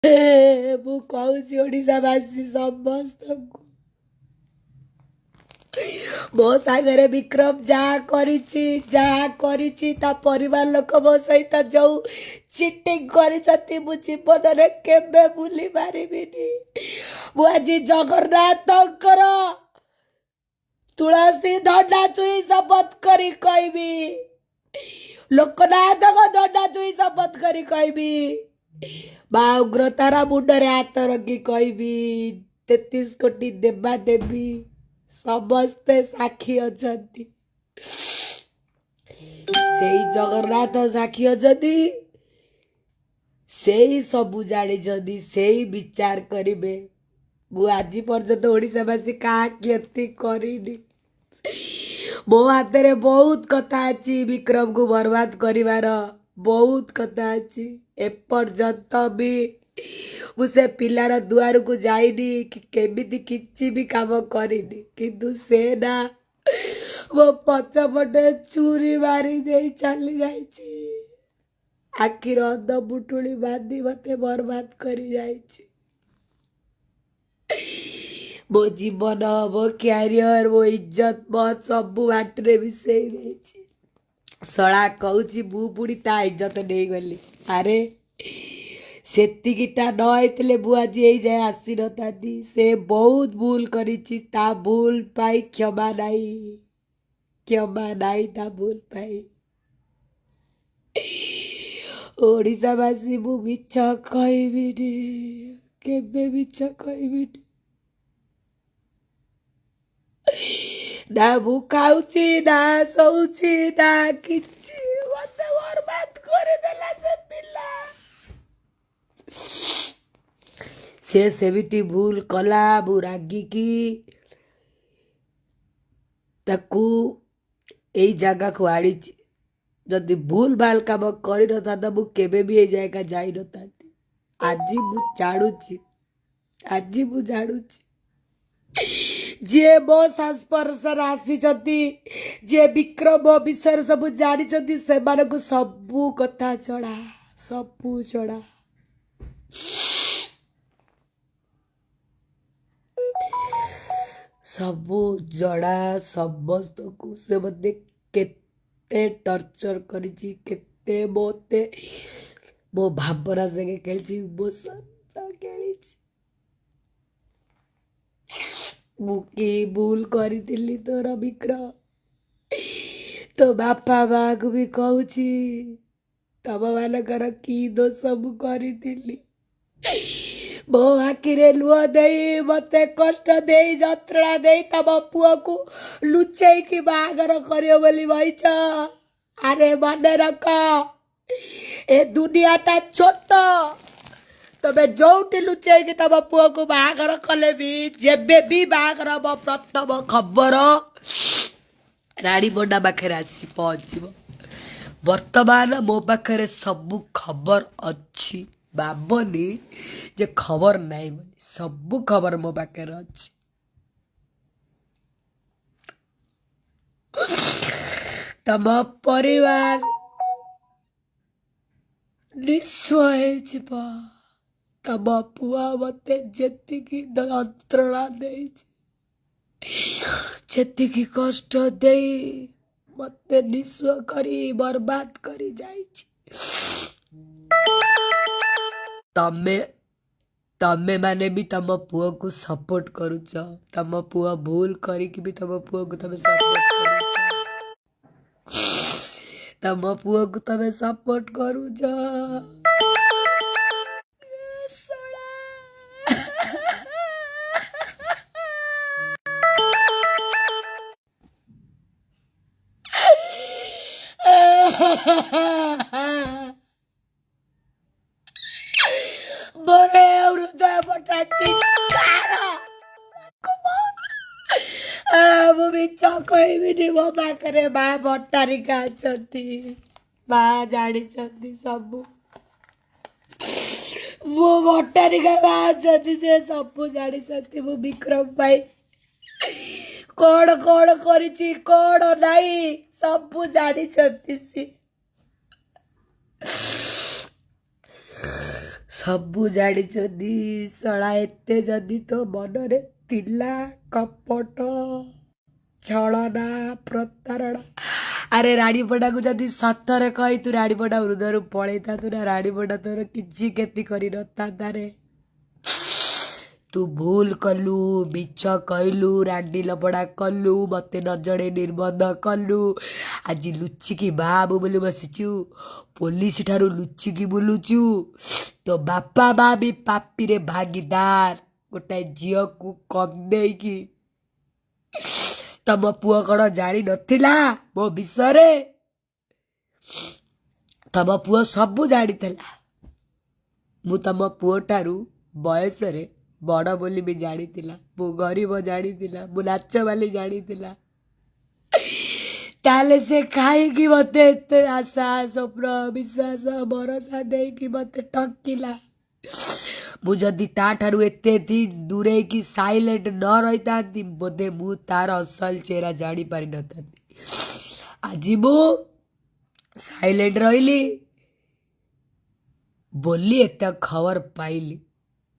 ମୁଁ କହୁଛି ଓଡ଼ିଶାବାସୀ ସମସ୍ତଙ୍କୁ, ମୋ ସାଙ୍ଗରେ ବିକ୍ରମ ଯାହା କରିଛି, ଯାହା କରିଛି, ତା ପରିବାର ଲୋକ ମୋ ସହିତ ଯୋଉ ଚିଟିଂ କରିଛନ୍ତି, ମୁଁ ଜୀବନରେ କେବେ ଭୁଲି ପାରିବିନି। ମୁଁ ଆଜି ଜଗନ୍ନାଥଙ୍କର ତୁଳସୀ ଦଣ୍ଡା ଛୁଇଁ ଶପଥ କରି କହିବି, ଲୋକନାଥଙ୍କ ଦଣ୍ଡା ଛୁଇଁ ଶପଥ କରି କହିବି, ମା ଉଗ୍ରତାରା ମୁଣ୍ଡରେ ହାତ ରଖି କହିବି, 33 କୋଟି ଦେବା ଦେବୀ ସମସ୍ତେ ସାକ୍ଷୀ ଅଛନ୍ତି, ସେଇ ଜଗନ୍ନାଥ ସାକ୍ଷୀ ଅଛନ୍ତି, ସେଇ ସବୁ ଜାଣିଛନ୍ତି, ସେଇ ବିଚାର କରିବେ। ମୁଁ ଆଜି ପର୍ଯ୍ୟନ୍ତ ଓଡ଼ିଶାବାସୀ କାହା କ୍ଷତି କରିନି। ମୋ ହାତରେ ବହୁତ କଥା ଅଛି, ବିକ୍ରମକୁ ବର୍ବାଦ କରିବାର ବହୁତ କଥା ଅଛି। ଏପର୍ଯ୍ୟନ୍ତ ବି ମୁଁ ସେ ପିଲାର ଦୁଆରକୁ ଯାଇନି କି କେମିତି କିଛି ବି କାମ କରିନି, କିନ୍ତୁ ସେ ନା ମୋ ପଛପଟେ ଛୁରୀ ମାରି ଦେଇ ଚାଲି ଯାଇଛି, ଆଖିର ଅନ୍ଧ ପୁଟୁଳି ବାନ୍ଧି ମତେ ବର୍ବାଦ କରି ଯାଇଛି। ମୋ ଜୀବନ, ମୋ କ୍ୟାରିୟର, ମୋ ଇଜ୍ଜତ ମତ ସବୁ ବାଟରେ ମିଶେଇ ଦେଇଛି। ଶଳା କହୁଛି ମୁଁ ପୁଣି ତା ଇଜ୍ଜତ ନେଇଗଲି। ଆରେ, ସେତିକିଟା ନ ହେଇଥିଲେ ମୁଁ ଆଜି ଏଇ ଯାଏ ଆସିନଥାନ୍ତି। ସେ ବହୁତ ଭୁଲ କରିଛି, ତା ଭୁଲ ପାଇଁ କ୍ଷମା ନାହିଁ, କ୍ଷମା ନାହିଁ ତା ଭୁଲ ପାଇଁ। ଓଡ଼ିଶାବାସୀ, ମୁଁ ମିଛ କହିବିନି, କେବେ ମିଛ କହିବିନି। ନା ମୁଁ ଖାଉଛି, ନା ଶୋଉଛି, ନା କିଛି। ମତେ ବର୍ବାଦ କରିଦେଲା ସେ ପିଲା। ସେ ସେମିତି ଭୁଲ କଲା, ମୁଁ ରାଗିକି ତାକୁ ଏଇ ଜାଗାକୁ ଆଣିଛି। ଯଦି ଭୁଲ ଭାଲ କାମ କରିନଥାନ୍ତା, ମୁଁ କେବେ ବି ଏଇ ଜାଗା ଯାଇନଥାନ୍ତି। ଆଜି ମୁଁ ଜାଣୁଛି, ଆଜି ମୁଁ ଜାଣୁଛି, ଯିଏ ମୋ ସଂସ୍ପର୍ଶରେ ଆସିଛନ୍ତି, ଯିଏ ବିକ୍ରମ ବିଷୟରେ ସବୁ ଜାଣିଛନ୍ତି, ସେମାନଙ୍କୁ ସବୁ କଥା ଜଣା, ସବୁ ଜଣା, ସବୁ ଜଣା ସମସ୍ତଙ୍କୁ। ସେ ମୋତେ କେତେ ଟର୍ଚର କରିଛି, କେତେ ମୋତେ ମୋ ଭାବନା ସାଙ୍ଗେ ଖେଳିଛି, ମୋ ସହିତ ଖେଳିଛି। ମୁଁ କି ଭୁଲ କରିଥିଲି ତୋର ବିକ୍ରମ? ତୋ ବାପା ମାକୁ ବି କହୁଛି, ତମ ମାନଙ୍କର କି ଦୋଷ ମୁଁ କରିଥିଲି? ମୋ ଆଖିରେ ଲୁହ ଦେଇ, ମତେ କଷ୍ଟ ଦେଇ, ଯନ୍ତ୍ରଣା ଦେଇ ତମ ପୁଅକୁ ଲୁଚେଇକି ବାହାଘର କରିବ ବୋଲି କହିଛ। ଆରେ ମନେ ରଖ, ଏ ଦୁନିଆଟା ଛୋଟ। ତମେ ଯୋଉଠି ଲୁଚେଇକି ତମ ପୁଅକୁ ବାହାଘର କଲେ ବି, ଯେବେ ବି ବାହାଘର ହବ, ପ୍ରଥମ ଖବର ରାଣୀ ପଣ୍ଡା ପାଖରେ ଆସି ପହଞ୍ଚିବ। ବର୍ତ୍ତମାନ ମୋ ପାଖରେ ସବୁ ଖବର ଅଛି। ଭାବନି ଯେ ଖବର ନାହିଁ ବୋଲି, ସବୁ ଖବର ମୋ ପାଖରେ ଅଛି। ତମ ପରିବାର ନିଃସ୍ୱ ହେଇଯିବ। ତମ ପୁଅ ମତେ ଯେତିକି ଯନ୍ତ୍ରଣା ଦେଇଛି, ଯେତିକି କଷ୍ଟ ଦେଇ ମତେ ନିଃସ୍ୱ କରି ବର୍ବାଦ କରି ଯାଇଛି, ତମେ ମାନେ ବି ତମ ପୁଅକୁ ସପୋର୍ଟ କରୁଛ। ତମ ପୁଅ ଭୁଲ କରିକି ବି ତମ ପୁଅକୁ ତମେ ସପୋର୍ଟ କରୁଛ, ତମ ପୁଅକୁ ତମେ ସପୋର୍ଟ କରୁଛ। ଶଳା। ମୋର ହୃଦୟ ଫଟା ଚିତ୍କାର। ମୁଁ ମିଛ କହିବିନି, ମୋ ପାଖରେ ମା ଭଟ୍ଟାରିକା ଅଛନ୍ତି, ମା ଜାଣିଛନ୍ତି ସବୁ। ମୋ ଭଟ୍ଟାରିକା ମା ଅଛନ୍ତି, ସେ ସବୁ ଜାଣିଛନ୍ତି। ମୁଁ ବିକ୍ରମ ପାଇଁ କଣ କଣ କରିଛି, କଣ ନାହିଁ, ସବୁ ଜାଣିଛନ୍ତି ସିଏ। ସବୁ ଜାଣିଛନ୍ତି। ଶଳା, ଏତେ ଯଦି ତୋ ମନରେ ଥିଲା କପଟ, ଛଳନା, ପ୍ରତାରଣା, ଆରେ ରାଣୀପଣ୍ଡାକୁ ଯଦି ସତରେ କହି ତୁ ରାଣୀପଣ୍ଡା ହୃଦୟରୁ ପଳେଇଥାନ୍ତୁ ନା, ରାଣୀପଣ୍ଡା ତୋର କିଛି କ୍ଷତି କରିନଥାନ୍ତା ରେ। ତୁ ଭୁଲ କଲୁ, ମିଛ କହିଲୁ, ରାଣ୍ଡି ଲବଡ଼ା କଲୁ, ମତେ ନ ଜଣେଇ ନିର୍ବନ୍ଧ କଲୁ। ଆଜି ଲୁଚିକି ବାହା ହବୁ ବୋଲି ବସିଛୁ, ପୋଲିସ ଠାରୁ ଲୁଚିକି ବୁଲୁଛୁ। ତୋ ବାପା ମା ବି ପାପିରେ ଭାଗିଦାର। ଗୋଟାଏ ଝିଅକୁ କନ୍ଦେଇକି, ତମ ପୁଅ କଣ ଜାଣିନଥିଲା ମୋ ବିଷୟରେ? ତମ ପୁଅ ସବୁ ଜାଣିଥିଲା। ମୁଁ ତମ ପୁଅଠାରୁ ବୟସରେ ବଡ଼ ବୋଲି ବି ଜାଣିଥିଲା, ମୁଁ ଗରିବ ଜାଣିଥିଲା, ମୁଁ ନାଚବାଲି ଜାଣିଥିଲା। ତାହେଲେ ସେ କାହିଁକି ମତେ ଏତେ ଆଶା, ସ୍ୱପ୍ନ, ବିଶ୍ୱାସ, ଭରସା ଦେଇକି ମତେ ଠକିଲା? ମୁଁ ଯଦି ତାଠାରୁ ଏତେ ଦୂରେଇକି ସାଇଲେଣ୍ଟ ନ ରହିଥାନ୍ତି, ବୋଧେ ମୁଁ ତାର ଅସଲ ଚେହେରା ଜାଣିପାରିନଥାନ୍ତି। ଆଜି ମୁଁ ସାଇଲେଣ୍ଟ ରହିଲି ବୋଲି ଏତେ ଖବର ପାଇଲି।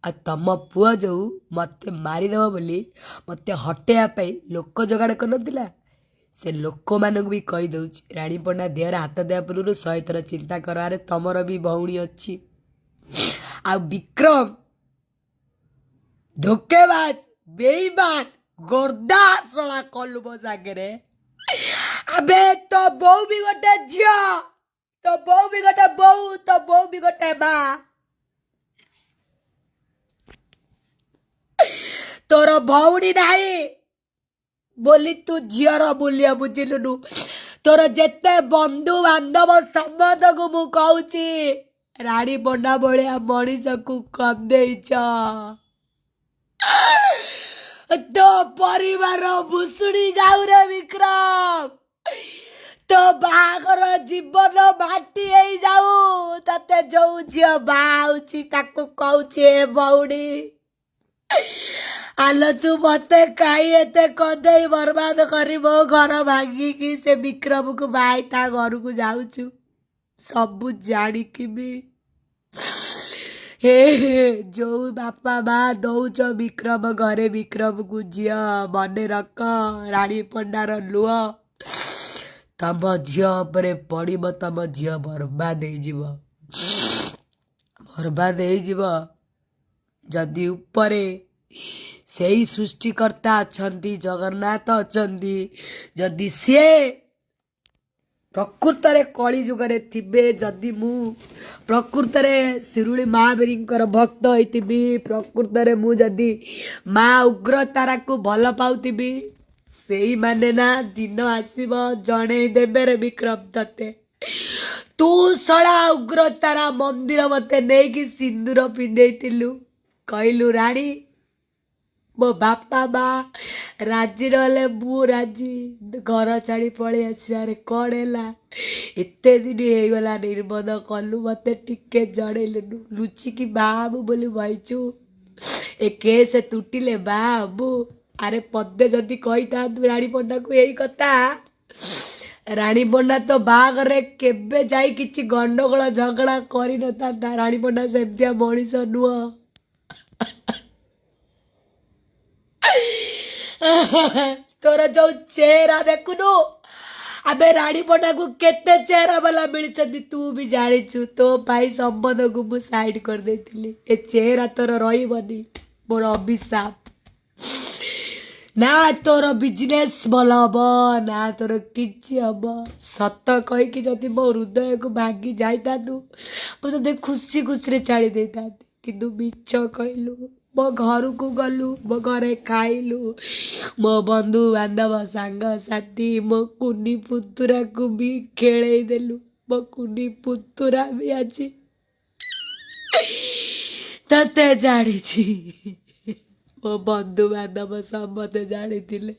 ଆଉ ତମ ପୁଅ ଯୋଉ ମତେ ମାରିଦେବ ବୋଲି ମତେ ହଟେଇବା ପାଇଁ ଲୋକ ଯୋଗାଡ଼ କରିନଥିଲା, ସେ ଲୋକମାନଙ୍କୁ ବି କହିଦେଉଛି, ରାଣୀ ପଣ୍ଡା ଦେହରେ ହାତ ଦେବା ପୂର୍ବରୁ 100 ଥର ଚିନ୍ତା କର। ଆରେ, ତମର ବି ଭଉଣୀ ଅଛି। ଆଉ ବିକ୍ରମ ଧୋକେବାଜ, ବେଇମାନ, ଗର୍ଦା ଶଳା କଲୁ ମୋ ସାଙ୍ଗରେ। ଆବେ, ତୋ ବୋଉ ବି ଗୋଟେ ଝିଅ, ତୋ ବୋଉ ବି ଗୋଟେ ବୋଉ, ତୋ ବୋଉ ବି ଗୋଟେ ମା। ତୋର ଭଉଣୀ ନାହିଁ ବୋଲି ତୁ ଝିଅର ମୂଲ୍ୟ ବୁଝିଲୁନୁ। ତୋର ଯେତେ ବନ୍ଧୁ ବାନ୍ଧବ ସମସ୍ତଙ୍କୁ ମୁଁ କହୁଛି, ରାଣୀ ପଣ୍ଡା ଭଳିଆ ମଣିଷକୁ କନ୍ଦେଇଛ, ତୋ ପରିବାର ଭୁଷୁଡି ଯାଉରେ ବିକ୍ରମ। ତୋ ବାହାଘର ଜୀବନ ମାଟି ହେଇଯାଉ। ତତେ ଯୋଉ ଝିଅ ବାହା ହଉଛି ତାକୁ କହୁଛି, ଏ ଭଉଣୀ ଆଲୋ, ତୁ ମତେ କାଇଁ ଏତେ କନ୍ଦେଇ ବର୍ବାଦ କରି ମୋ ଘର ଭାଙ୍ଗିକି ସେ ବିକ୍ରମକୁ ବାହା ହେଇ ତା ଘରକୁ ଯାଉଛୁ ସବୁ ଜାଣିକି ବି? ହେ ଯୋଉ ବାପା ମା ଦଉଛ ବିକ୍ରମ ଘରେ ବିକ୍ରମକୁ ଝିଅ, ମନେ ରଖ, ରାଣୀ ପଣ୍ଡାର ଲୁହ ତମ ଝିଅ ଉପରେ ପଡ଼ିବ। ତମ ଝିଅ ବର୍ବାଦ ହେଇଯିବ, ବର୍ବାଦ ହେଇଯିବ। ଯଦି ଉପରେ ସେଇ ସୃଷ୍ଟିକର୍ତ୍ତା ଅଛନ୍ତି, ଜଗନ୍ନାଥ ଅଛନ୍ତି, ଯଦି ସିଏ ପ୍ରକୃତରେ କଳି ଯୁଗରେ ଥିବେ, ଯଦି ମୁଁ ପ୍ରକୃତରେ ଶିରୁଳି ମହାବୀରଙ୍କର ଭକ୍ତ ହେଇଥିବି, ପ୍ରକୃତରେ ମୁଁ ଯଦି ମା ଉଗ୍ରତାରାକୁ ଭଲ ପାଉଥିବି, ସେଇମାନେ ନା ଦିନ ଆସିବ ଜଣେଇ ଦେବେ ରେ ବିକ୍ରମ ତତେ। ତୁ ଶଳା ଉଗ୍ରତାରା ମନ୍ଦିର ମତେ ନେଇକି ସିନ୍ଦୁର ପିନ୍ଧେଇଥିଲୁ, କହିଲୁ, ରାଣୀ, ମୋ ବାପା ମା ରାଜି ନହେଲେ ମୁଁ ରାଜି ଘର ଛାଡ଼ି ପଳେଇ ଆସିବାରେ। କ'ଣ ହେଲା? ଏତେ ଦିନ ହେଇଗଲା ନିର୍ବନ୍ଧ କଲୁ, ମତେ ଟିକେ ଜଣେଇଲୁନୁ। ଲୁଚିକି ବାହା ହବୁ ବୋଲି କହିଛୁ, ଏ କେସ୍ ତୁଟିଲେ ବାହା ହବୁ। ଆରେ, ପଦେ ଯଦି କହିଥାନ୍ତୁ ରାଣୀ ପଣ୍ଡାକୁ ଏଇ କଥା, ରାଣୀ ପଣ୍ଡା ତ ବାହାଘରରେ କେବେ ଯାଇ କିଛି ଗଣ୍ଡଗୋଳ ଝଗଡ଼ା କରିନଥାନ୍ତା। ରାଣୀ ପଣ୍ଡା ସେମିତିଆ ମଣିଷ ନୁହଁ। ତୋର ଯୋଉ ଚେହେରା ଦେଖୁନୁ? ଆବେ, ରାଣୀ ପଣ୍ଡାକୁ କେତେ ଚେହେରା ବାଲା ମିଳିଛନ୍ତି ତୁ ବି ଜାଣିଛୁ। ତୋ ପାଇଁ ସମ୍ବନ୍ଧକୁ ମୁଁ ସାଇଡ୍ କରିଦେଇଥିଲି। ଏ ଚେହେରା ତୋର ରହିବନି, ମୋର ଅଭିଶାପ। ନା ତୋର ବିଜନେସ୍ ଭଲ ହବ, ନା ତୋର କିଛି ହବ। ସତ କହିକି ଯଦି ମୋ ହୃଦୟକୁ ଭାଙ୍ଗି ଯାଇଥାନ୍ତୁ, ମୁଁ ତୋତେ ଖୁସି ଖୁସିରେ ଛାଡ଼ି ଦେଇଥାନ୍ତି। କିନ୍ତୁ ମିଛ କହିଲୁ, ମୋ ଘରକୁ ଗଲୁ, ମୋ ଘରେ ଖାଇଲୁ, ମୋ ବନ୍ଧୁ ବାନ୍ଧବ, ସାଙ୍ଗସାଥି, ମୋ କୁନି ପୁତୁରାକୁ ବି ଖେଳେଇ ଦେଲୁ। ମୋ କୁନି ପୁତୁରା ବି ଆଜି ତତେ ଜାଣିଛି। ମୋ ବନ୍ଧୁବାନ୍ଧବ ସମସ୍ତେ ଜାଣିଥିଲେ।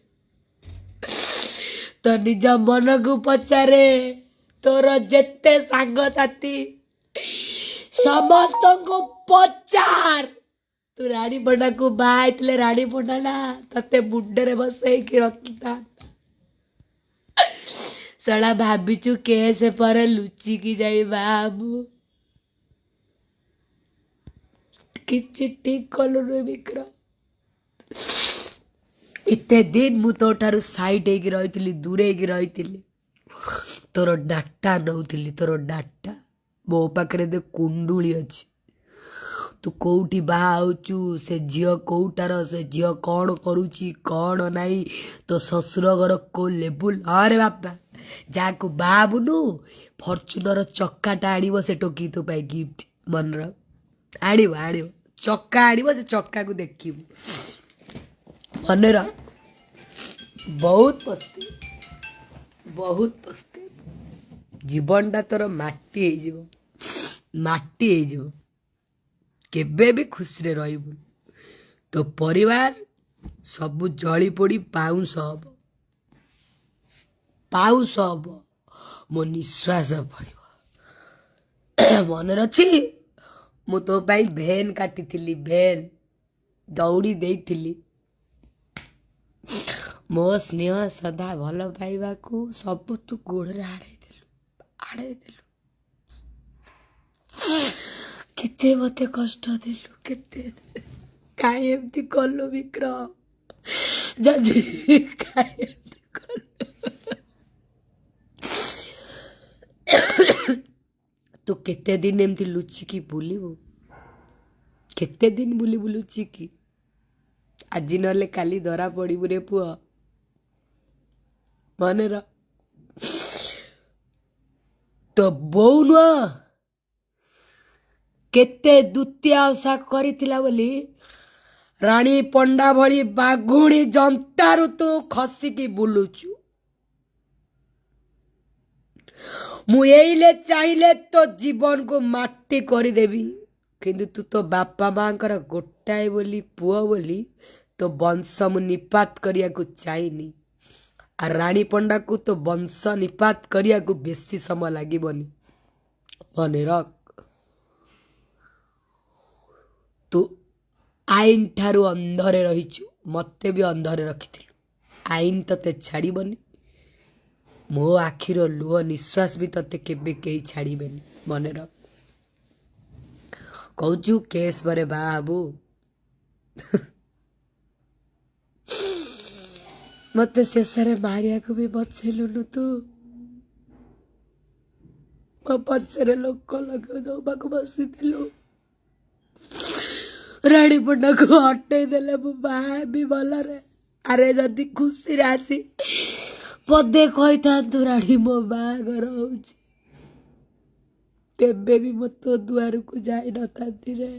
ତ ନିଜ ମନକୁ ପଚାରେ, ତୋର ଯେତେ ସାଙ୍ଗସାଥି ସମସ୍ତଙ୍କୁ ପଚାର। ତୁ ରାଣୀ ପଣ୍ଡାକୁ ବାହା ହେଇଥିଲେ ରାଣୀ ପଣ୍ଡା ନା ତତେ ମୁଣ୍ଡରେ ବସେଇକି ରଖିଥାନ୍ତା। ଶଳା, ଭାବିଛୁ କେସ୍ ପରେ ଲୁଚିକି ଯାଇ ବାହା ହବୁ? କିଛି ଠିକ୍ କଲୁନି ବିକ୍ରମ। ଏତେ ଦିନ ମୁଁ ତୋ ଠାରୁ ସାଇଡ୍ ହେଇକି ରହିଥିଲି, ଦୂରେଇକି ରହିଥିଲି, ତୋର ଡାଟା ନେଉଥିଲି, ତୋର ଡାଟା। ମୋ ପାଖରେ ଏବେ କୁଣ୍ଡୁଳି ଅଛି। ତୁ କୋଉଠି ବାହା ହଉଛୁ, ସେ ଝିଅ କୋଉଟାର, ସେ ଝିଅ କ'ଣ କରୁଛି କ'ଣ ନାହିଁ, ତୋ ଶ୍ୱଶୁର ଘର କୋଉ ଲେବୁଲ। ହଁରେ ବାପା, ଯାହାକୁ ବାହା ହବୁନୁ ଫର୍ଚୁନର ଚକାଟା ଆଣିବ ସେ ଟୋକି ତୋ ପାଇଁ ଗିଫ୍ଟ। ମନେ ରଖ, ଆଣିବ ଆଣିବ ଚକା ଆଣିବ, ସେ ଚକାକୁ ଦେଖିବୁ। ମନେ ରଖ, ବହୁତ ପସ୍ତେଇବୁ, ବହୁତ ପସ୍ତେଇବୁ। ଜୀବନଟା ତୋର ମାଟି ହେଇଯିବ, ମାଟି ହେଇଯିବ। କେବେ ବି ଖୁସିରେ ରହିବୁନି। ତୋ ପରିବାର ସବୁ ଜଳି ପୋଡ଼ି ପାଉଁଶ ହବ, ପାଉଁଶ ହବ। ମୋ ନିଶ୍ୱାସ ପଡ଼ିବ। ମନରେ ଅଛି, ମୁଁ ତୋ ପାଇଁ ଭେନ୍ କାଟିଥିଲି, ଭେନ୍ ଦୌଡ଼ି ଦେଇଥିଲି। ମୋ ସ୍ନେହ ସଦା ଭଲ ପାଇବାକୁ ସବୁ ତୁ ଗୋଡ଼ରେ ଆଡ଼େଇ ଦେଲୁ, ଆଡ଼େଇ ଦେଲୁ। କେତେ ମତେ କଷ୍ଟ ଦେଲୁ, କେତେ। କାହିଁ ଏମିତି କଲୁ ବିକ୍ରମ? ଯଦି କାହିଁ ଏମିତି କଲୁ? ତୁ କେତେ ଦିନ ଏମିତି ଲୁଚିକି ବୁଲିବୁ? କେତେ ଦିନ ବୁଲିବୁ ଲୁଚିକି? ଆଜି ନହେଲେ କାଲି ଧରା ପଡ଼ିବୁ ରେ ପୁଅ, ମନେ ରଖ। ତୋ ବୋଉ ନୁହଁ କେତେ ଦ୍ୱିତୀୟ ଓଷା କରିଥିଲା ବୋଲି ରାଣୀ ପଣ୍ଡା ଭଳି ବାଘୁଣୀ ଜନ୍ତାରୁ ତୁ ଖସିକି ବୁଲୁଛୁ। ମୁଁ ଏଇଲେ ଚାହିଁଲେ ତୋ ଜୀବନକୁ ମାଟି କରିଦେବି, କିନ୍ତୁ ତୁ ତୋ ବାପା ମାଙ୍କର ଗୋଟାଏ ବୋଲି ପୁଅ ବୋଲି ତୋ ବଂଶ ମୁଁ ନିପାତ କରିବାକୁ ଚାହିଁନି। ଆଉ ରାଣୀ ପଣ୍ଡାକୁ ତୋ ବଂଶ ନିପାତ କରିବାକୁ ବେଶୀ ସମୟ ଲାଗିବନି, ମନେ ରଖ। ତୁ ଆଇନ ଠାରୁ ଅନ୍ଧରେ ରହିଛୁ, ମତେ ବି ଅନ୍ଧରେ ରଖିଥିଲୁ। ଆଇନ ତତେ ଛାଡ଼ିବନି, ମୋ ଆଖିର ଲୁହ ନିଶ୍ୱାସ ବି ତତେ କେବେ କେହି ଛାଡ଼ିବେନି, ମନେ ରଖ। କହୁଛୁ କେସ୍ ପରେ ବାହା ହବୁ, ମତେ ଶେଷରେ ମାରିବାକୁ ବି ବଚେଇଲୁନୁ ତୁ। ମୋ ପଛରେ ଲୋକ ଲଗେଇ ଦବାକୁ ବସିଥିଲୁ। ରାଣୀ ପଣ୍ଡାକୁ ହଟେଇ ଦେଲେ ମୁଁ ବାହା ହେବି ଭଲରେ। ଆରେ ଯଦି ଖୁସିରେ ଆସି ପଦେ କହିଥାନ୍ତୁ ରାଣୀ ମୋ ବାହାଘର ହଉଛି, ତେବେ ବି ମୁଁ ତୋ ଦୁଆରକୁ ଯାଇନଥାନ୍ତି ରେ।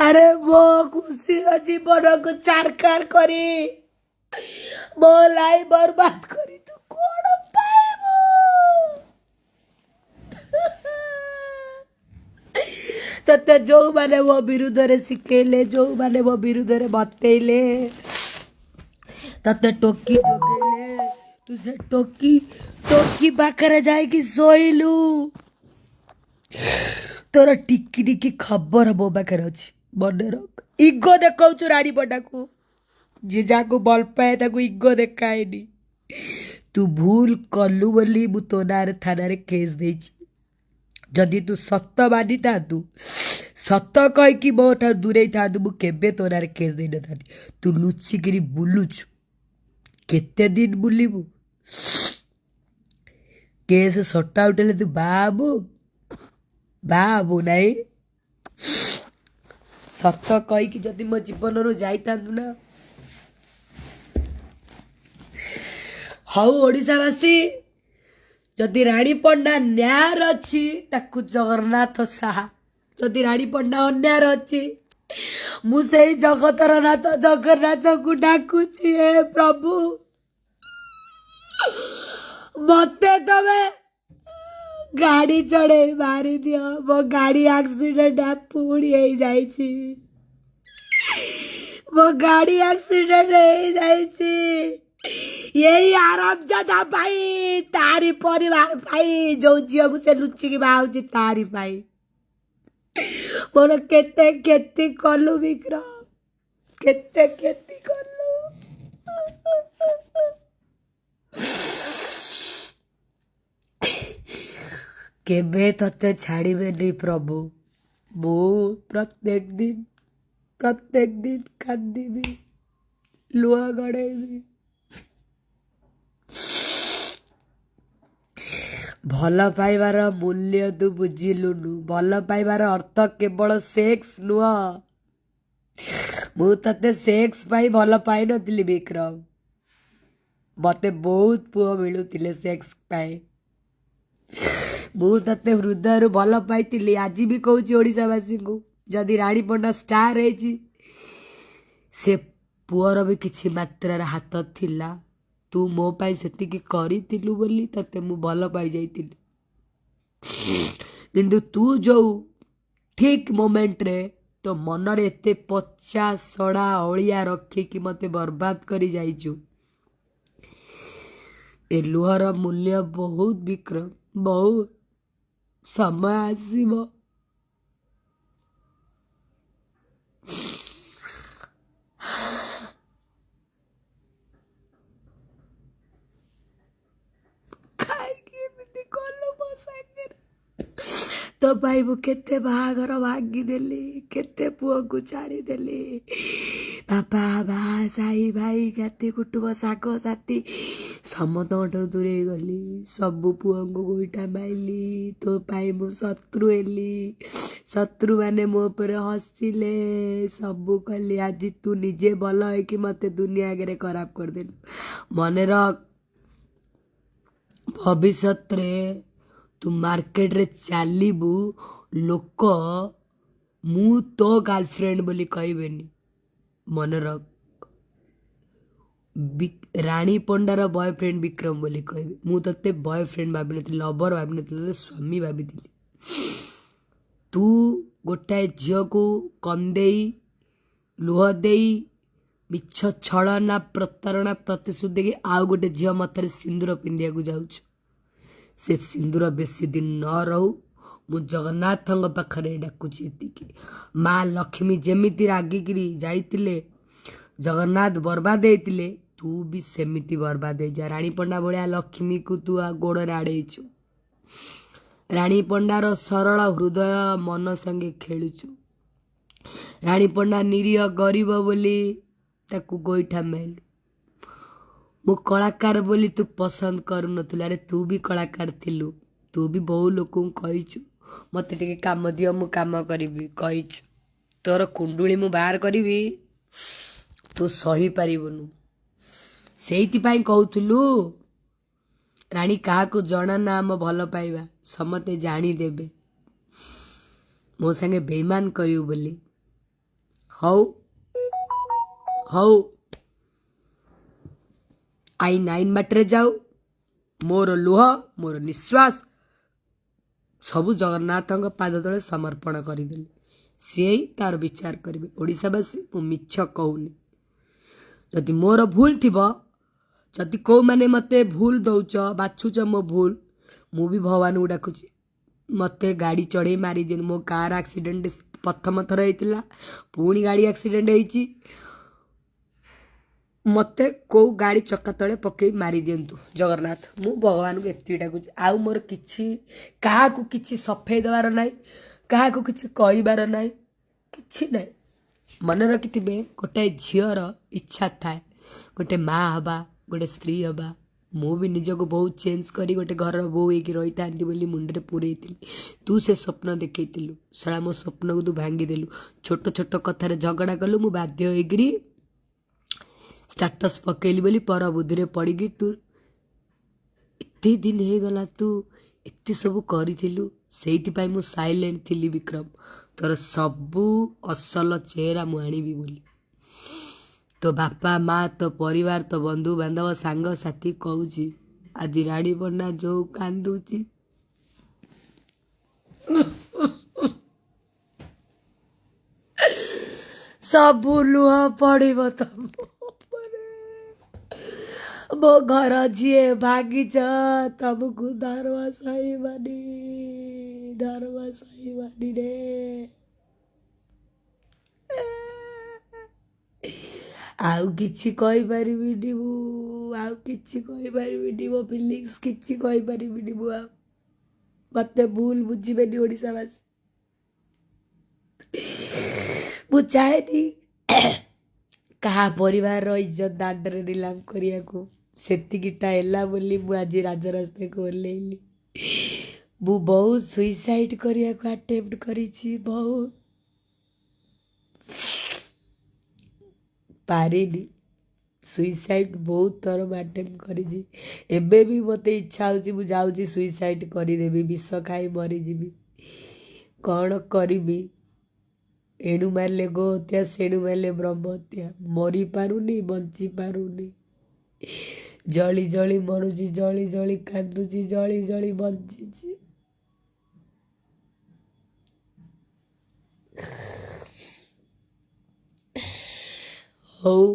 ଆରେ ମୋ ଖୁସିର ଜୀବନକୁ ଛାରଖାର କରି, ମୋ ଲାଇଫ ବର୍ବାଦ କରି ତୁ କଣ ପାଇବୁ? ତତେ ଯୋଉମାନେ ମୋ ବିରୁଦ୍ଧରେ ଶିଖେଇଲେ, ଯୋଉମାନେ ମୋ ବିରୁଦ୍ଧରେ ବତେଇଲେ, ତତେ ଟୋକି ଯୋଗେଇଲେ, ତୁ ସେ ଟୋକି ଟୋକି ପାଖରେ ଯାଇକି ଶୋଇଲୁ। ତୋର ଟିକି ଟିକି ଖବର ମୋ ପାଖରେ ଅଛି, ମନେ ରଖ। ଇଗୋ ଦେଖାଉଛୁ ରାଣୀ ପଣ୍ଡାକୁ। ଯିଏ ଯାହାକୁ ଭଲ ପାଏ ତାକୁ ଇଗୋ ଦେଖାଏନି। ତୁ ଭୁଲ କଲୁ ବୋଲି ମୁଁ ତୋ ନାଁରେ ଥାନାରେ କେସ୍ ଦେଇଛି। ଯଦି ତୁ ସତ ମାନିଥାନ୍ତୁ, ସତ କହିକି ମୋ ଠାରୁ ଦୂରେଇ ଥାନ୍ତୁ, ମୁଁ କେବେ ତୋ ନାଁରେ କେସ୍ ଦେଇନଥାନ୍ତି। ତୁ ଲୁଚିକିରି ବୁଲୁଛୁ, କେତେ ଦିନ ବୁଲିବୁ? କେସ୍ ସର୍ଟ ଆଉଟ୍ ହେଲେ ତୁ ବାହା ହବୁ, ବାହା ହବୁ ନାଇଁ? ସତ କହିକି ଯଦି ମୋ ଜୀବନରୁ ଯାଇଥାନ୍ତୁ ନା। ହଉ ଓଡ଼ିଶାବାସୀ, ଯଦି ରାଣୀ ପଣ୍ଡା ନ୍ୟାୟରେ ଅଛି ତାକୁ ଜଗନ୍ନାଥ ସାହା, ଯଦି ରାଣୀ ପଣ୍ଡା ଅନ୍ୟାୟରେ ଅଛି ମୁଁ ସେଇ ଜଗତର ନାଥ ଜଗନ୍ନାଥଙ୍କୁ ଡାକୁଛି, ହେ ପ୍ରଭୁ ମତେ ତମେ ଗାଡ଼ି ଚଢ଼େଇ ମାରିଦିଅ, ମୋ ଗାଡ଼ି ଆକ୍ସିଡେଣ୍ଟ ପୁଣି ହେଇଯାଇଛି, ମୋ ଗାଡ଼ି ଆକ୍ସିଡେଣ୍ଟ ହେଇଯାଇଛି ଏଇ ଆରାମଜାଦା ପାଇଁ, ତାରି ପରିବାର ପାଇଁ, ଯୋଉ ଝିଅକୁ ସେ ଲୁଚିକି ବାହା ହଉଛି ତାରି ପାଇଁ। ମୋର କେତେ କ୍ଷତି କଲୁ ବିକ୍ରମ, କେତେ କ୍ଷତି କଲୁ। କେବେ ତତେ ଛାଡ଼ିବେନି ପ୍ରଭୁ। ମୁଁ ପ୍ରତ୍ୟେକ ଦିନ ପ୍ରତ୍ୟେକ ଦିନ କାନ୍ଦିବି, ଲୁହ ଗଡ଼େଇବି। ଭଲ ପାଇବାର ମୂଲ୍ୟ ତୁ ବୁଝିଲୁନୁ। ଭଲ ପାଇବାର ଅର୍ଥ କେବଳ ସେକ୍ସ ନୁହଁ। ମୁଁ ତତେ ସେକ୍ସ ପାଇଁ ଭଲ ପାଇନଥିଲି ବିକ୍ରମ। ମତେ ବହୁତ ପୁଅ ମିଳୁଥିଲେ ସେକ୍ସ ପାଇଁ। ମୁଁ ତତେ ହୃଦୟରୁ ଭଲ ପାଇଥିଲି। ଆଜି ବି କହୁଛି ଓଡ଼ିଶାବାସୀଙ୍କୁ, ଯଦି ରାଣୀ ପଣ୍ଡା ଷ୍ଟାର ହେଇଛି, ସେ ପୁଅର ବି କିଛି ମାତ୍ରାରେ ହାତ ଥିଲା। ତୁ ମୋ ପାଇଁ ସେତିକି କରିଥିଲୁ ବୋଲି ତତେ ମୁଁ ଭଲ ପାଇଯାଇଥିଲି। କିନ୍ତୁ ତୁ ଯୋଉ ଠିକ୍ ମୋମେଣ୍ଟରେ ତୋ ମନରେ ଏତେ ପଚା ସଡ଼ା ଅଳିଆ ରଖିକି ମତେ ବର୍ବାଦ କରି ଯାଇଛୁ, ଏ ଲୁହର ମୂଲ୍ୟ ବହୁତ ବିକ୍ରମ, ବହୁତ। ସମୟ ଆସିବ, କାହିଁକି ଏମିତି କଲୁ ମୋ ସାଙ୍ଗରେ? ତୋ ପାଇଁ ମୁଁ କେତେ ବାହାଘର ଭାଙ୍ଗିଦେଲି, କେତେ ପୁଅକୁ ଛାଡ଼ିଦେଲି। ବାପା ମା, ସାଇ ଭାଇ, ଜ୍ଞାତି କୁଟୁମ୍ବ, ସାଙ୍ଗସାଥି ସମସ୍ତଙ୍କ ଠାରୁ ଦୂରେଇ ଗଲି। ସବୁ ପୁଅଙ୍କୁ ଗୋଇଠା ମାଇଲି। ତୋ ପାଇଁ ମୁଁ ଶତ୍ରୁ ହେଲି, ଶତ୍ରୁମାନେ ମୋ ଉପରେ ହସିଲେ, ସବୁ କଲି। ଆଜି ତୁ ନିଜେ ଭଲ ହେଇକି ମତେ ଦୁନିଆ ଆଗରେ ଖରାପ କରିଦେଲୁ। ମନେ ରଖ, ଭବିଷ୍ୟତରେ ତୁ ମାର୍କେଟରେ ଚାଲିବୁ, ଲୋକ ମୁଁ ତୋ ଗାର୍ଲଫ୍ରେଣ୍ଡ ବୋଲି କହିବେନି। ମନେ ରଖ, ରାଣୀ ପଣ୍ଡାର ବୟଫ୍ରେଣ୍ଡ ବିକ୍ରମ ବୋଲି କହିବେ। ମୁଁ ତତେ ବୟଫ୍ରେଣ୍ଡ ଭାବିନଥିଲି, ଲଭର ଭାବିନଥିଲି, ତତେ ସ୍ୱାମୀ ଭାବିଥିଲି। ତୁ ଗୋଟାଏ ଝିଅକୁ କନ୍ଦେଇ, ଲୁହ ଦେଇ, ମିଛ ଛଳନା ପ୍ରତାରଣା ପ୍ରତିଶ୍ରୁତି ଦେଇକି ଆଉ ଗୋଟେ ଝିଅ ମଥାରେ ସିନ୍ଦୁର ପିନ୍ଧିବାକୁ ଯାଉଛୁ। ସେ ସିନ୍ଦୁର ବେଶୀ ଦିନ ନ ରହୁ। ମୁଁ ଜଗନ୍ନାଥଙ୍କ ପାଖରେ ଡାକୁଛି ଏତିକି, ମା ଲକ୍ଷ୍ମୀ ଯେମିତି ରାଗିକିରି ଯାଇଥିଲେ, ଜଗନ୍ନାଥ ବର୍ବାଦ ହେଇଥିଲେ, ତୁ ବି ସେମିତି ବର୍ବାଦ ହେଇଯା। ରାଣୀ ପଣ୍ଡା ଭଳିଆ ଲକ୍ଷ୍ମୀକୁ ତୁ ଗୋଡ଼ରେ ଆଡ଼େଇଛୁ। ରାଣୀ ପଣ୍ଡାର ସରଳ ହୃଦୟ ମନ ସାଙ୍ଗେ ଖେଳୁଛୁ। ରାଣୀ ପଣ୍ଡା ନିରୀହ ଗରିବ ବୋଲି ତାକୁ ଗୋଇଠା ମାଇଲୁ। ମୁଁ କଳାକାର ବୋଲି ତୁ ପସନ୍ଦ କରୁନଥିଲୁ। ଆରେ ତୁ ବି କଳାକାର ଥିଲୁ, ତୁ ବି ବହୁ ଲୋକଙ୍କୁ କହିଛୁ ମତେ ଟିକେ କାମ ଦିଅ, ମୁଁ କାମ କରିବି କହିଛୁ। ତୋର କୁଣ୍ଡୁଳି ମୁଁ ବାହାର କରିବି, ତୁ ସହିପାରିବୁନୁ। ସେଇଥିପାଇଁ କହୁଥିଲୁ ରାଣୀ କାହାକୁ ଜଣା ନା ଆମ ଭଲ ପାଇବା, ସମସ୍ତେ ଜାଣିଦେବେ, ମୋ ସାଙ୍ଗେ ବେଇମାନ କରିବୁ ବୋଲି। ହଉ ହଉ, ଆଇନ ଆଇନ ବାଟରେ ଯାଉ। ମୋର ଲୁହ, ମୋର ନିଶ୍ୱାସ ସବୁ ଜଗନ୍ନାଥଙ୍କ ପାଦ ତଳେ ସମର୍ପଣ କରିଦେଲି। ସିଏ ହିଁ ତାର ବିଚାର କରିବେ। ଓଡ଼ିଶାବାସୀ, ମୁଁ ମିଛ କହୁନି। ଯଦି ମୋର ଭୁଲ ଥିବ, ଯଦି କେଉଁମାନେ ମୋତେ ଭୁଲ ଦଉଛ, ବାଛୁଛ ମୋ ଭୁଲ, ମୁଁ ବି ଭଗବାନଙ୍କୁ ଡାକୁଛି ମୋତେ ଗାଡ଼ି ଚଢ଼େଇ ମାରିଦିଅନ୍ତୁ। ମୋ କାର୍ ଆକ୍ସିଡେଣ୍ଟ ପ୍ରଥମ ଥର ହେଇଥିଲା, ପୁଣି ଗାଡ଼ି ଆକ୍ସିଡେଣ୍ଟ ହେଇଛି। ମୋତେ କେଉଁ ଗାଡ଼ି ଚକା ତଳେ ପକେଇ ମାରିଦିଅନ୍ତୁ ଜଗନ୍ନାଥ। ମୁଁ ଭଗବାନଙ୍କୁ ଏତିକି ଡାକୁଛି। ଆଉ ମୋର କିଛି କାହାକୁ କିଛି ସଫେଇ ଦେବାର ନାହିଁ, କାହାକୁ କିଛି କହିବାର ନାହିଁ, କିଛି ନାହିଁ। ମନେ ରଖିଥିବେ, ଗୋଟାଏ ଝିଅର ଇଚ୍ଛା ଥାଏ ଗୋଟେ ମା ହେବା, ଗୋଟେ ସ୍ତ୍ରୀ ହେବା। ମୁଁ ବି ନିଜକୁ ବହୁତ ଚେଞ୍ଜ କରି ଗୋଟେ ଘରର ବୋହୂ ହେଇକି ରହିଥାନ୍ତି ବୋଲି ମୁଣ୍ଡରେ ପୂରେଇଥିଲି। ତୁ ସେ ସ୍ୱପ୍ନ ଦେଖେଇଥିଲୁ, ଶଳା ମୋ ସ୍ୱପ୍ନକୁ ତୁ ଭାଙ୍ଗିଦେଲୁ। ଛୋଟ ଛୋଟ କଥାରେ ଝଗଡ଼ା କଲୁ, ମୁଁ ବାଧ୍ୟ ହେଇକିରି ଷ୍ଟାଟସ୍ ପକେଇଲି ବୋଲି ପର ବୁଦ୍ଧିରେ ପଡ଼ିକି ତୁ ଏତେ ଦିନ ହେଇଗଲା, ତୁ ଏତେ ସବୁ କରିଥିଲୁ। ସେଇଥିପାଇଁ ମୁଁ ସାଇଲେଣ୍ଟ ଥିଲି ବିକ୍ରମ, ତୋର ସବୁ ଅସଲ ଚେହେରା ମୁଁ ଆଣିବି ବୋଲି। ତୋ ବାପା ମା, ତୋ ପରିବାର, ତୋ ବନ୍ଧୁବାନ୍ଧବ, ସାଙ୍ଗସାଥି କହୁଛି, ଆଜି ରାଣୀ ପଣ୍ଡା ଯୋଉ କାନ୍ଦୁଛି, ସବୁ ଲୁହ ପଡ଼ିବ ତମ ଉପରେ। ମୋ ଘର ଯିଏ ଭାଙ୍ଗିଛ, ତମକୁ ଧର୍ମ ସହିବନି, ଧର୍ମ ସହିବନି ରେ। ଆଉ କିଛି କହିପାରିବିନି ମୁଁ, ଆଉ କିଛି କହିପାରିବିନି। ମୋ ଫିଲିଙ୍ଗସ୍ କିଛି କହିପାରିବିନି ମୁଁ ଆଉ। ମୋତେ ଭୁଲ ବୁଝିବେନି ଓଡ଼ିଶାବାସୀ। ମୁଁ ଚାହେଁନି କାହା ପରିବାରର ଇଜ୍ଜତ ଦାଣ୍ଡରେ ନିଲାମ କରିବାକୁ। ସେତିକିଟା ହେଲା ବୋଲି ମୁଁ ଆଜି ରାଜରାସ୍ତାକୁ ଓହ୍ଲେଇଲି। ମୁଁ ବହୁତ ସୁଇସାଇଡ଼ କରିବାକୁ ଆଟେମ୍ପ୍ଟ କରିଛି, ବହୁତ ପାରିନି। ସୁଇସାଇଡ଼ ବହୁତ ଥର ମୁଁ ଆଟେମ୍ପ୍ଟ କରିଛି। ଏବେ ବି ମୋତେ ଇଚ୍ଛା ହେଉଛି, ମୁଁ ଯାଉଛି ସୁଇସାଇଡ଼ କରିଦେବି, ବିଷ ଖାଇ ମରିଯିବି। କ'ଣ କରିବି? ଏଣୁ ମାରିଲେ ଗୋ ହତ୍ୟା, ସେଣୁ ମାରିଲେ ବ୍ରହ୍ମ ହତ୍ୟା। ମରିପାରୁନି, ବଞ୍ଚି ପାରୁନି। ଜଳି ଜଳି ମରୁଛି, ଜଳି ଜଳି କାନ୍ଦୁଛି, ଜଳି ଜଳି ବଞ୍ଚିଛି। ହଉ,